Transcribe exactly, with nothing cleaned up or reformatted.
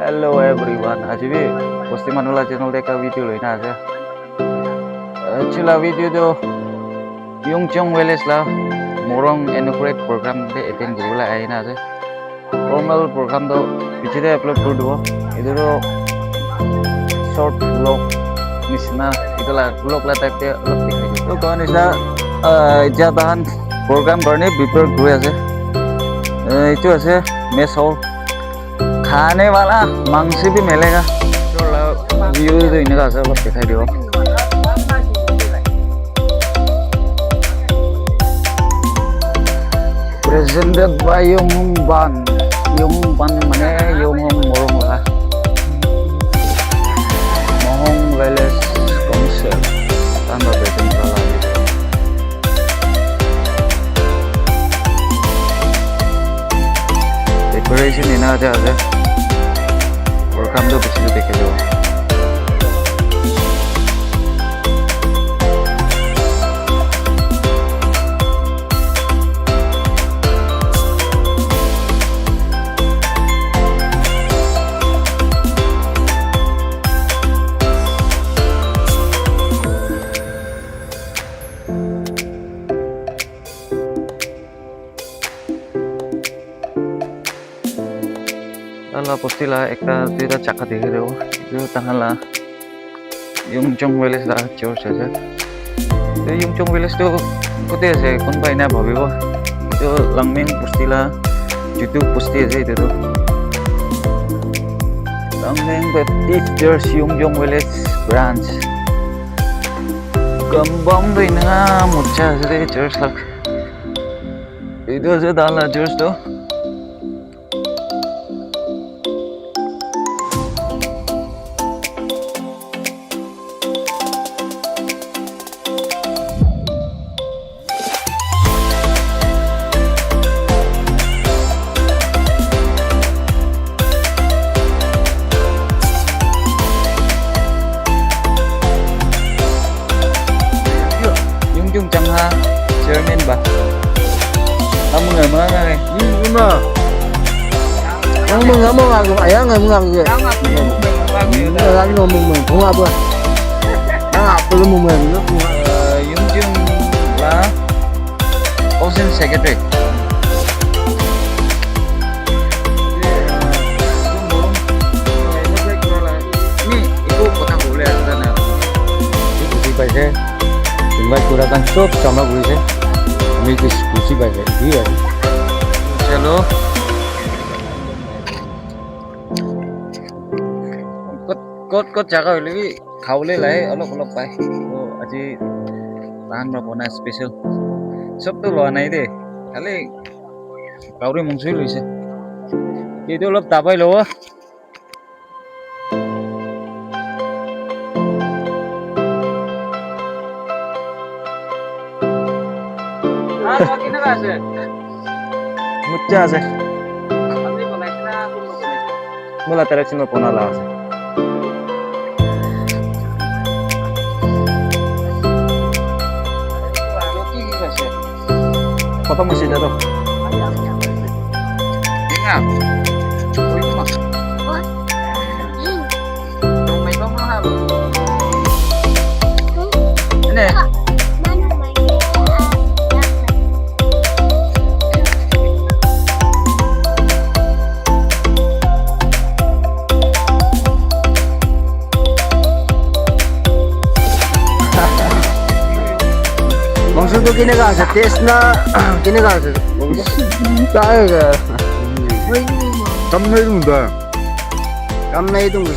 Hello everyone, aji bi bosti manu la channel te ekta video loina ase. Aji la video toh Yungchong village la Morung inaugurate program te attend kuribole ahina ase. Formal program toh piche te upload kuri dibo. Etu toh short vlog nishina, etu la vlog la type te olop dikhai dibo. Toh koa nishina, ah, etia tahan program karne prepare kuri ase. Eh, etu ase mess hall. Khane wala mangsi bhi milega. View tu enika ase, olop dikhai dibo. Presented by Yongban. Yongban mane Yongban Morung la. Morung Village Council. Tanda present kura la. Decoration ena aja ase. Program toh bishi dekhi dibo. Tahan la bosti la ekta duita jaka dikhi dibo. Etu tahan la Yungchong village la church ase. Etu Yungchong village tu kote ase? Kunba ena bhabibo. Etu Langmeng bosti la chutu bosti ase etu tu. Langmeng Baptist Church Yungchong village branch. Kambang tu ena mucha ase de church la. Etu ase tahan la church tu. Yung yung chang ha, chairman ba? Kamu nggak mau nggak? Hmm, nggak mau. Kamu nggak mau ngaku, ayah nggak mau ngaku ya? Nggak ngaku, nggak mau ngaku ya. Nggak ngaku, nggak mau ngaku. Nggak apa? Nggak apa lu mau ngaku? Eh, yung yung lah. Council Secretary. Ni, etu kotha kobole ase na. Buji paise. Invite kura khan sob jama kurise. Ami tu buji paise. Etu ase. Chalo. Kot, kot, kot jaga hoile bi khabole lai, olop, olop pai. To aji tahan para bona special. Sob to loa nai de. Khali gauri mungsu loise. Etu olop dabai lobo. Mucha ase. Mola direction para bona la ase. Khotom hoise etia toh. Ene. Mangso tu keneka ase? Taste na keneka ase? Sai ga. Kam nai dum da. Kam nai dum.